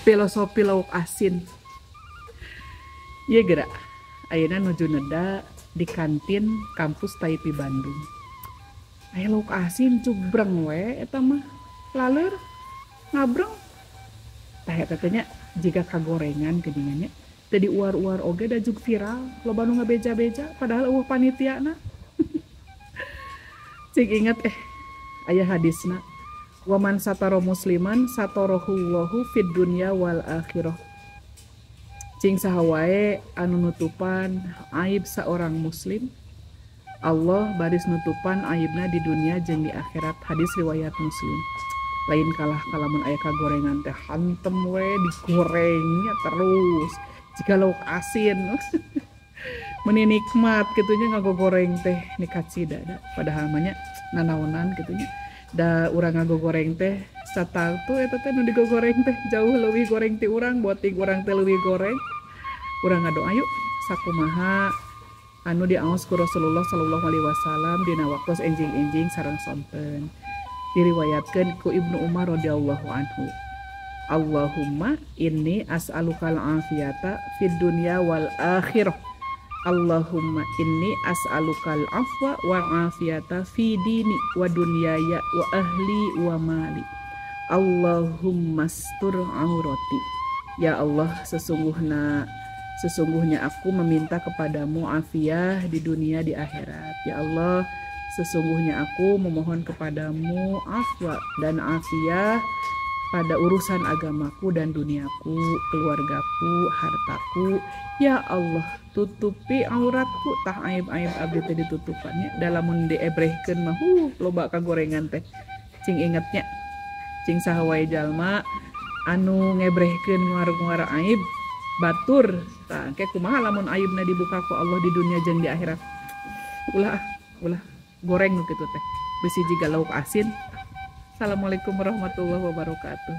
Filosofi lauk asin. Ieu geura ayeuna nuju neda di kantin kampus Taipi Bandung. Aya lauk asin cubreng we eta mah laleur ngabreng. Tah eta teh nya jiga kagorengan geuningan nya. Teu diuar-uar oge da jug viral, loba nu ngabeja-beja padahal eueuh panitiana. Cing inget aya hadisna, waman satara musliman satarahu fid dunya wal akhirah. Cing saha wae anu nutupan aib seorang muslim, Allah baris nutupan aibna di dunia jeung di akhirat. Hadis riwayat Muslim. Lain kalah kalamun aya kagorengan teh hantem we digorengnya terus jika lauk asin. Meni nikmat kitunya ngagogoreng teh nikacida da padahal mah nya nanaonan kitunya da urang ngagogoreng teh satatu eta teh nu digogoreng teh jauh leuwih goreng ti urang, boting urang teh leuwih goreng. Urang ngadoa yuk sakumaha anu diaos ku Rasulullah sallallahu alaihi wasallam dina waktos enjing-enjing sareng sonten. Diriwayatkeun ku Ibnu Umar radhiyallahu anhu. Allahumma inni as'alukal afiyata fid dunya wal akhirah. Allahumma inni as'alukal afwa wal afiyata fi dini wa dunyaya wa ahli wa mali. Allahumma astur aurati. Ya Allah, sesungguhnya aku meminta kepadamu afiah di dunia di akhirat. Ya Allah, sesungguhnya aku memohon kepadamu afwa dan afiah pada urusan agamaku dan duniaku, keluargaku, hartaku. Ya Allah, tutupi auratku. Tah aib-aib abdi teh ditutupannya. Dalamun diebrehkeun mah loba kagorengan teh. Cing ingetnya, cing saha wae jalma anu ngebrehkeun nguar-nguar aib batur. Tah engke kumaha lamun aibna dibuka ku Allah di dunia jeung di akhirat. Ulah ah, ulah goreng nu kitu teh. Bisi jiga lauk asin. Assalamualaikum warahmatullahi wabarakatuh.